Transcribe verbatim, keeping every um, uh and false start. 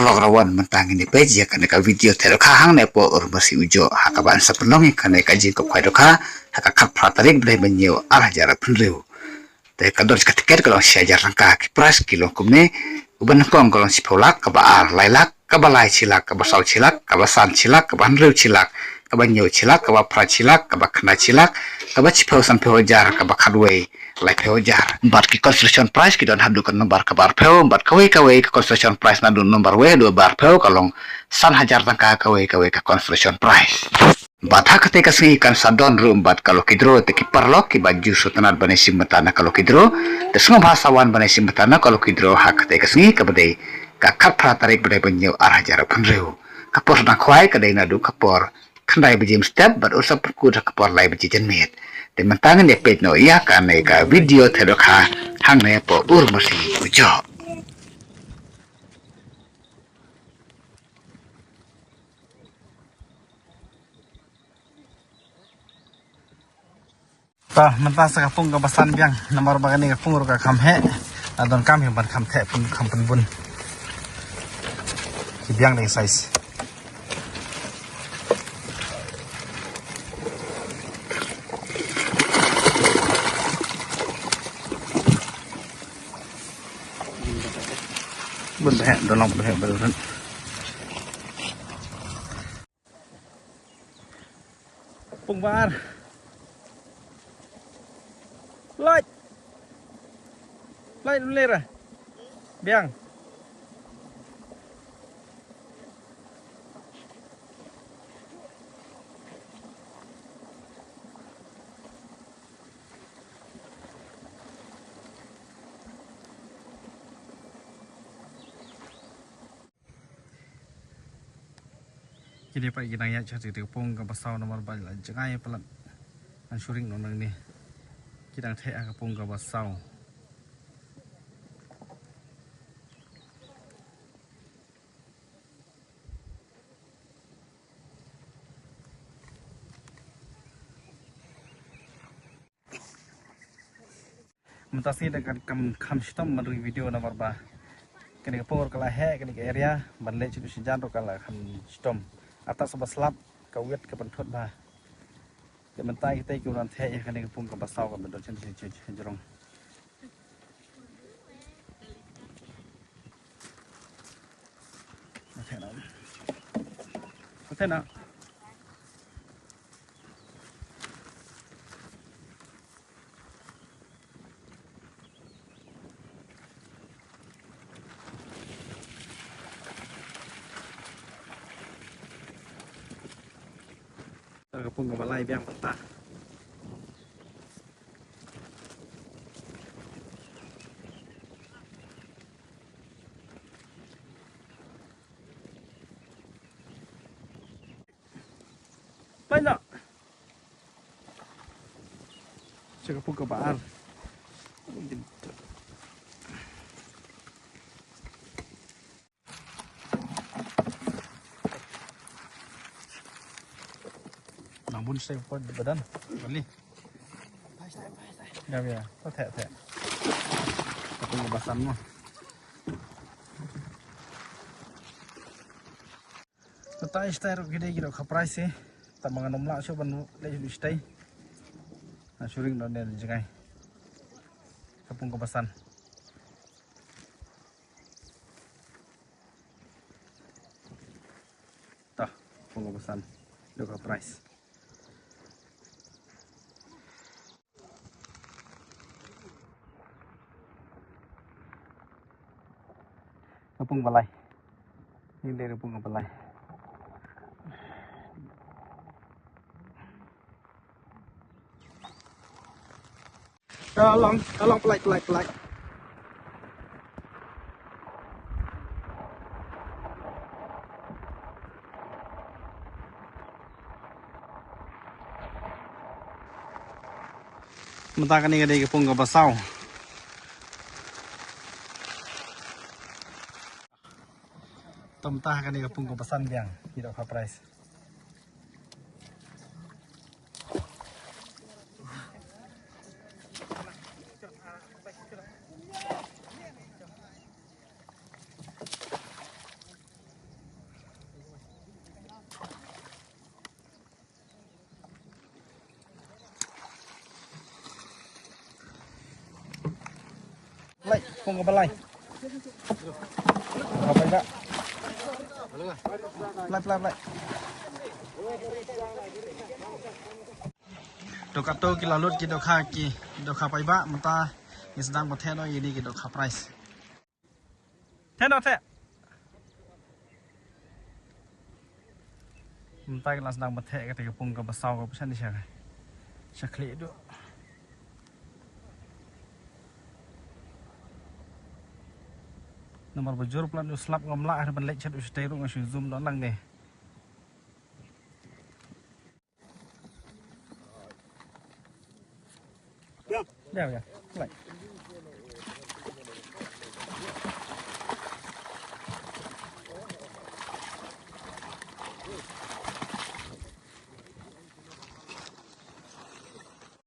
Pok rawan mynta ngin ïa peit ïa kane ka video theh dohkha hangne hapoh Urmasi Ujoh ha kaba yn sa pynlong ïa kane ka jingkhapkhwai dohkha ha ka khatphra tarik bnai ba hynñiew ar hajar arphew hynriew. Te ka dor ka tiket ka long shi hajar tyngka, ki prize ki long kumne: uba nyngkong ka long shiphew lak, kaba ar lai lak, kaba lai shi lak, kaba saw shi lak, kaba san shi lak, kaba hynriew shi lak, kaba hynñiew shi lak, kaba phra shi lak, kaba khyndai shi lak, kaba shiphew sanphew hajar, kaba khatwei laiphew hajar. Bad ki consolation prize ki don haduh ka nombar kaba arphew, bad kawei kawei ka consolation prize naduh nombar wei haduh ba arphew ka long san hajar tyngka kawei kawei ka consolation prize. Bad ha katei ka sngi kan sa don ruh bad ka lucky draw, te ki paralok kiba ju sngewtynnat ban ïashim bynta na ka lucky draw, te sngewbha sa wan ban ïashim bynta na ka lucky draw ha katei ka sngi kaba dei ka khatphra tarik bnai ba hynñiew ar hajar arphew hynriew. Ka por sdang khwai ka dei naduh ka por khyndai baje mynstep bad un sa pynkut ha ka por lai baje janmiet. Te mynta ngin ïa peit noh ïa kane ka video theh dohkha hangne hapoh Urmasi Ujoh. Ta, mynta sa ka pung kaba san biang, namar ba kane ka pung ruh ka kham heh. La donkam hi ban kham theh pun, kham pynbun. Ki biang dei size. Bun ba heh, da long ba heh, ba heh. Pung ba ar. Lait. Lait lera. Biang. Kine pat ki dang ïaid sha ka pung kaba saw namar ba la jngai palat. Ngan shu ring noh nangne. Ki dang theh ha ka pung kaba saw. Mynta sngi da kan kham, kham shitom ban ring video namar ba kane ka pung ruh ka la heh, kane ka area ban leit sha jan ruh ka la kham shitom. Artat sa ba slap ka wit ka pynthut bha. Te mynta kita ki wan theh ïa kane ka pung kaba saw kaba don sha, sha, sha, sha jrong. Theh noh. Theh noh. Ka pung kaba lai biang mynta. Lai noh. Sha ka pung kaba ar. Nang bun sha ka pung ba don. Bali. Ya, ya. To theh, theh. Ka pung kaba san mo. Mynta i stai ruh ki dei ki dohkha prize eh. Tang ba ngan ym lah shuh ban leit shuh stai. Ngan shu ring noh ne jngai. Ka pung kaba san. Ta, pung kaba san. Dohkha prize. Ka pung ba lai. Ni dei ka pung ba lai. Ka long, ka long, pynlait, pynlait, pynlait. Mynta kane ka dei ka pung kaba saw. Te mynta kane ka pung kaba san biang, ki dohkha prize. Pung ka balai. Ka paibah. Plai, plai, plai. To kato ki la lut ki dohkha, ki dohkha paibah, mynta ngi sdang ban theh noh ïa kine ki dohkha prize. Theh noh, theh. Mynta ki la sdang ban theh kata ka pung kaba saw kaba shane sha, sha khlieh duh. Namar ba jur palat u slap, ngam lah ban leit sha u shatei ruh, nga shu zoom noh nangne. Ïa, ïa. Play.